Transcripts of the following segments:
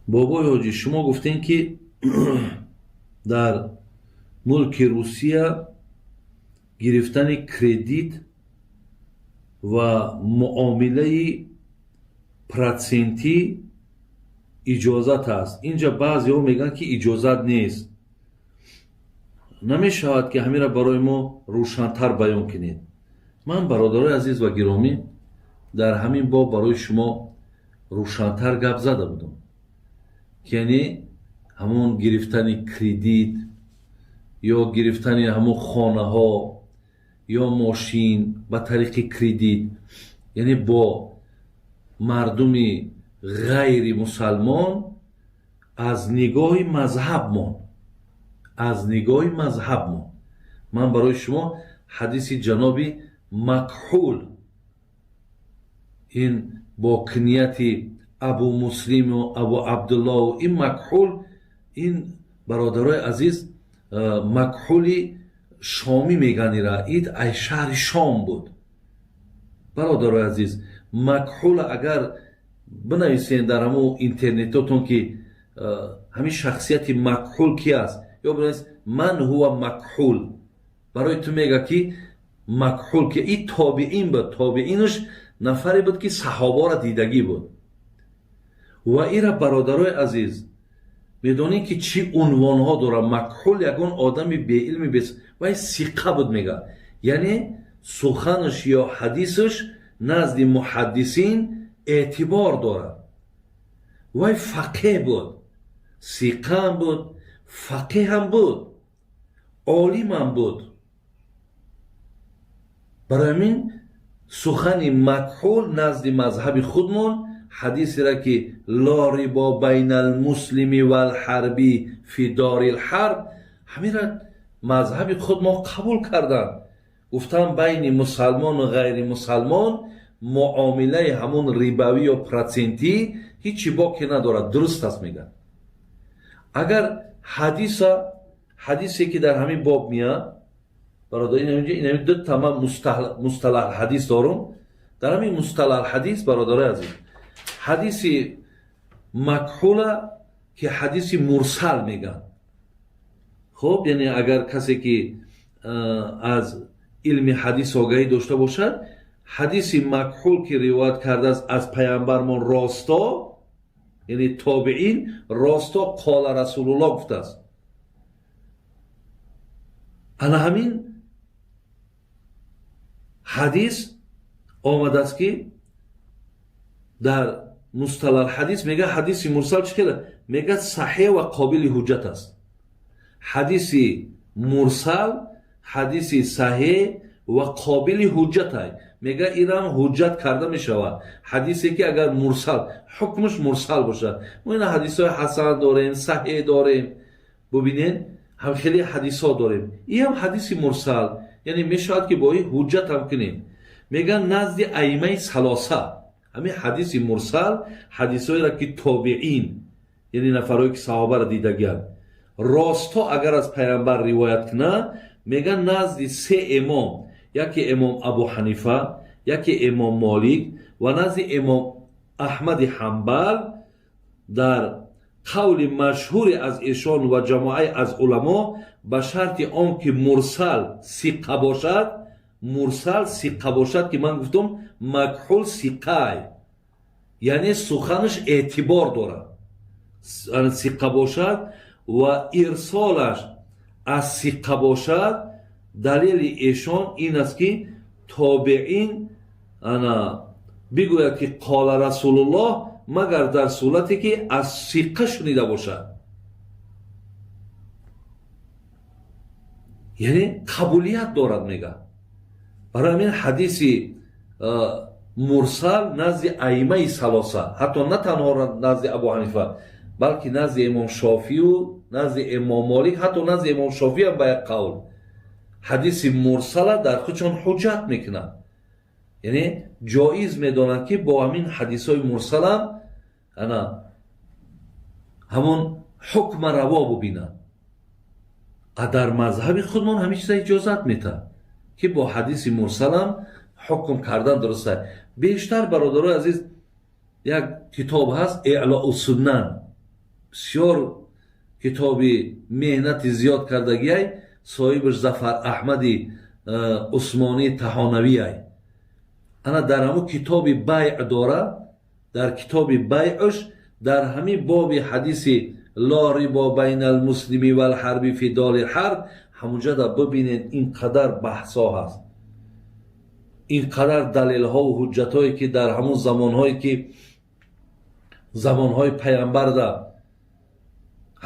Бобои ҳоҷӣ, шумо гуфтем, ки дар мулки Русия гирифтани кредит ва муомилаи процентӣ иҷозат аст. Инҷа баъзеҳо мегӯянд, ки иҷозат нест. Намешавад, ки ҳамира барои мо рӯшантар баён кунед? Ман, бародарои азиз ва гиромӣ, дар ҳамин боб барои шумо рӯшантар гап зада будам, ки яъне ҳамон гирифтани кредит ё гирифтани ҳамон хонаҳо ё мошин ба тариқи кредит, яъне бо мардуми ғайри мусалмон, аз нигоҳи мазҳабмон ман барои шумо ҳадиси ҷаноби Макҳул, ин бо книяти Абу Муслиму Абу Абдуллоу, ин Макҳул, ин, бародарои азиз, Макҳули Шомӣ мегӯянд ира, ид ай шаҳри Шом буд. Бародарои азиз, Макҳула агар бинависен дар ҳамун интернетотон, ки ҳамин шахсияти Макҳул ки аст, ё бинавис «ман ҳува Макҳул», барои ту мега, ки Макҳул ки и тобиин буд. Тобиинаш нафаре буд, ки саҳобаро дидагӣ буд. Ва ира, бародарои азиз, медонӣ, ки чӣ унвонҳо дорад Макҳул? Ягон одами беилми бес вай сиқа буд, мега, яъне суханаш ё ҳадисаш назди муҳаддисин эътибор дорад. Вай фақеҳ буд, сиқаам буд, фақеҳам буд, олимам буд. Барои ҳамин сухани Макҳул назди мазҳаби худмон, ҳадисеро, ки «ла рибо байна алмуслими валҳарби фи дори лҳарб», ҳамира мазҳаби худ мо қабул карданд. Гуфтан, байни мусалмону ғайри мусалмон муомилаи ҳамун рибавӣ ё процентӣ ҳичи боке надорад, дуруст аст, мегӯяд. Агар ҳадиса, ҳадисе, ки дар ҳамин боб меяд, бародар, инами ду тама мусталаҳ ҳадис дорум. Дар ҳамин мусталаҳ ҳадис, бародарои азиз, ҳадиси Макҳула, ки ҳадиси мурсал мегӯянд. Хуб, яъне агар касе, ки аз илми ҳадис огаҳӣ дошта бошад, ҳадиси Макҳул, ки ривоят кардааст аз паямбармон росто, яъне тобиин росто «қола Расулуллоҳ» гуфтааст. Ана ҳамин ҳадис омадааст, ки дар мусталал ҳадис мега, ҳадиси мурсал чӣ кела мега, саҳеҳ ва қобили ҳуҷҷат аст. Ҳадиси мурсал ҳадиси саҳеҳ ва қобили ҳуҷҷатай, мега, ирам ҳуҷҷат карда мешавад, ҳадисе, ки агар мурсал, ҳукмаш мурсал бошад. Мо ина ҳадисҳои ҳасан дорем, саҳеҳ дорем, бубинед, ҳам хеле ҳадисҳо дорем. Иам ҳадиси мурсал, яъне мешавад, ки бо ин ҳуҷҷат ҳам кунем, мегӯянд, назди аимаи салоса. Ҳамин ҳадиси мурсал, ҳадисҳоеро, ки тобиин, яъне нафарое, ки саҳобаро дидагианд, росто агар аз пайғамбар ривоят кунад, мегӯянд, назди се имом, яке имом Абу Ҳанифа, яке имом Молик ва назди имом Аҳмади Ҳамбал, дар қавли машҳуре аз эшон ва ҷамоае аз уламо, ба шарти он ки мурсал сиқа бошад. Мурсал сиқа бошад, ки ман гуфтам, Макҳул сиқай, яъне суханаш эътибор дорад, сиқа бошад ва ирсолаш аз сиқа бошад. Далели эшон ин аст, ки тобеин ана бигӯяд, ки «қола Расулуллоҳ», магар дар сурате, ки аз сиқа шунида бошад, яъне қабулият дорад, мега. Барои ҳамин ҳадиси мурсал назди аимаи салоса, ҳатто на танҳо назди Абу Ҳанифа, балки назди имом Шофию назди имом Молик, ҳатто назди имом Шофиам ба як қавл ҳадиси мурсала дар худшон ҳуҷҷат мекунанд, яъне ҷоиз медонанд, ки бо ҳамин ҳадисҳои мурсалам ана ҳамон ҳукма раво бубинанд. А дар мазҳаби худмон ҳамин чиза иҷозат метаҳад, ки бо ҳадиси мурсалам ҳукм кардан дуруст аст. Бештар, бародарои азиз, як китоб ҳаст, Эълоу Суннан. Бисёр китоби меҳнати зиёд кардагиай, соҳибаш Зафар Аҳмади Усмонӣ Таҳонавиай. Ана дар ҳамун китоби байъ дора, дар китоби байъш дар ҳамин боби ҳадиси لا ربا بين المسلم والحربي في دار الحرب, ҳамунҷода бибинед, ин қадар баҳсҳо ҳаст, ин қадар далелҳову ҳуҷҷатҳое, ки дар ҳамун замонҳое, ки замонҳои паямбарда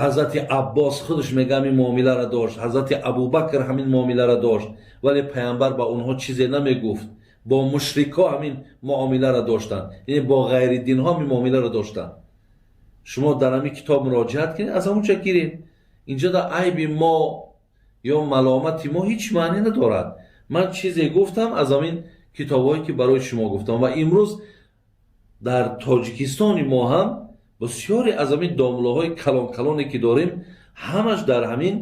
ҳазрати Аббос худаш мега, ҳамин муомиларо дошт, ҳазрати Абубакр ҳамин муомиларо дошт, вале паямбар ба онҳо чизе намегуфт. Бо мушрикҳо ҳамин муомиларо доштанд, яъне бо ғайридинҳо ҳамин муомиларо доштанд. Шумо дар ҳамин китоб муроҷиат кунед, аз ҳамунҷа гиред. Инҷо да айби мо ё маломати мо ҳеҷ маънӣ надорад. Ман чизе гуфтам аз ҳамин китобҳое, ки барои шумо гуфтам. Ва имрӯз дар Тоҷикистони мо ҳам бисёре аз ҳамин домлаҳои калон-калоне, ки дорем, ҳамаш дар ҳамин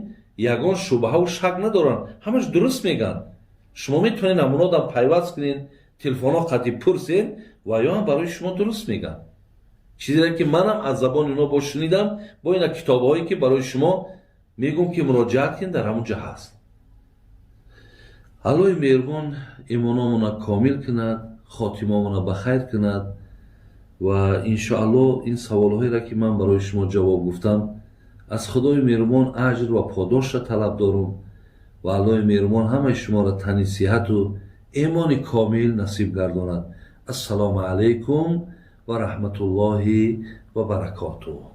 ягон шубҳаву шак надоранд, ҳамаш дуруст мегӯянд. Шумо метавонед ҳамунодам пайваст кунед, телефонҳо қатъи пурсед ва ё ҳам барои шумо дуруст мегӯянд. Чизере, ки манам аз забони онҳо бо шунидам, бо ина китобҳое, ки барои шумо мегӯм, ки муроҷиат кунед, дар ҳамун ҷа ҳаст. Аллоҳи меҳрубон имономона комил кунад, хотимамона ба хайр кунад. Ва иншоаллоҳ, ин саволҳоеро, ки ман барои шумо ҷавоб гуфтам, аз Худои меҳрубон аҷр ва подошро талаб дорум. Ва Аллоҳи меҳрубон ҳамаи шуморо тани сиҳату имони комил насиб гардонад. Ассалому алайкум ва раҳматуллоҳи ва баракотуҳ.